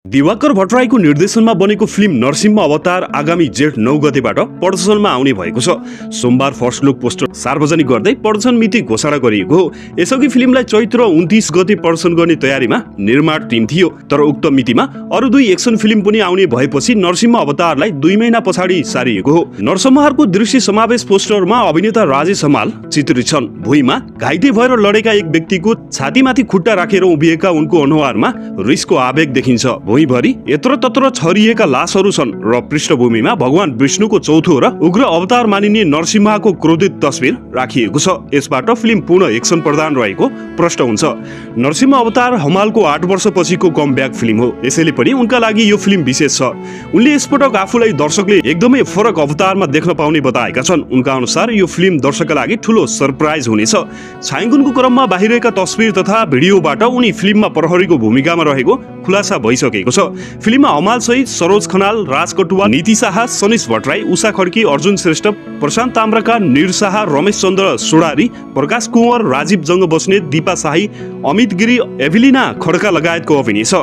दिवाकर भट्टराईको निर्देशनमा बनेको फिल्म नरसिंह अवतार आगामी जेठ 9 गतेबाट प्रदर्शनमा आउने भएको छ। सोमबार फर्स्ट लुक पोस्टर सार्वजनिक गर्दै प्रदर्शन मिति घोषणा गरिएको हो। यसअघि फिल्मलाई चैत्र 29 गते प्रदर्शन गर्ने तयारीमा निर्माण टिम थियो, तर उक्त मितिमा अरु दुई एक्सन फिल्म पनि आउने भएपछि नरसिंह अवतारलाई 2 महिना पछाडि सारिएको हो। नरसंहारको दृश्य समावेश पोस्टरमा अभिनेता राजेश हमाल चित्रित छन्। भुइँमा घाइते भएर लडेका एक व्यक्तिको छातीमाथि खुट्टा राखेर उभिएका उनको अनुहारमा रिसको आवेग देखिन्छ। भुइँभरि यत्रतत्र छरिएका लासहरू छन् र पृष्ठभूमिमा भगवान विष्णुको चौथो र उग्र अवतार मानिने नरसिंहको क्रोधित तस्बिर राखिएको छ। यसबाट फिल्म पूर्ण एक्सन प्रधान रहेको प्रष्ट हुन्छ। नरसिंह अवतार हमालको 8 वर्षपछिको कमब्याक फिल्म हो, यसैले पनि उनका लागि यो फिल्म विशेष छ। उनले यसपटक आफूलाई दर्शकले एकदमै फरक अवतारमा देख्न पाउने बताएका छन्। उनका अनुसार यो फिल्म दर्शकका लागि ठूलो सरप्राइज हुनेछ। छायाङ्कनको क्रममा बाहिरका तस्बिर तथा भिडियोबाट उनी फिल्ममा प्रहरीको भूमिकामा रहेको खुलासा भइसकेको छ। फिल्ममा हमाल सहित सरोज खनाल, राज कटुवा, नीति शाह, सनिश भट्टराई, उषा खड्की, अर्जुन श्रेष्ठ, प्रशान्त ताम्राका, निर शाह, रमेश चन्द्र सोडारी, प्रकाश कुँवर, राजीव जङ्ग बस्नेत, दीपा शाही, अमित गिरी, एभिलिना खड्का लगायतको अभिनय छ।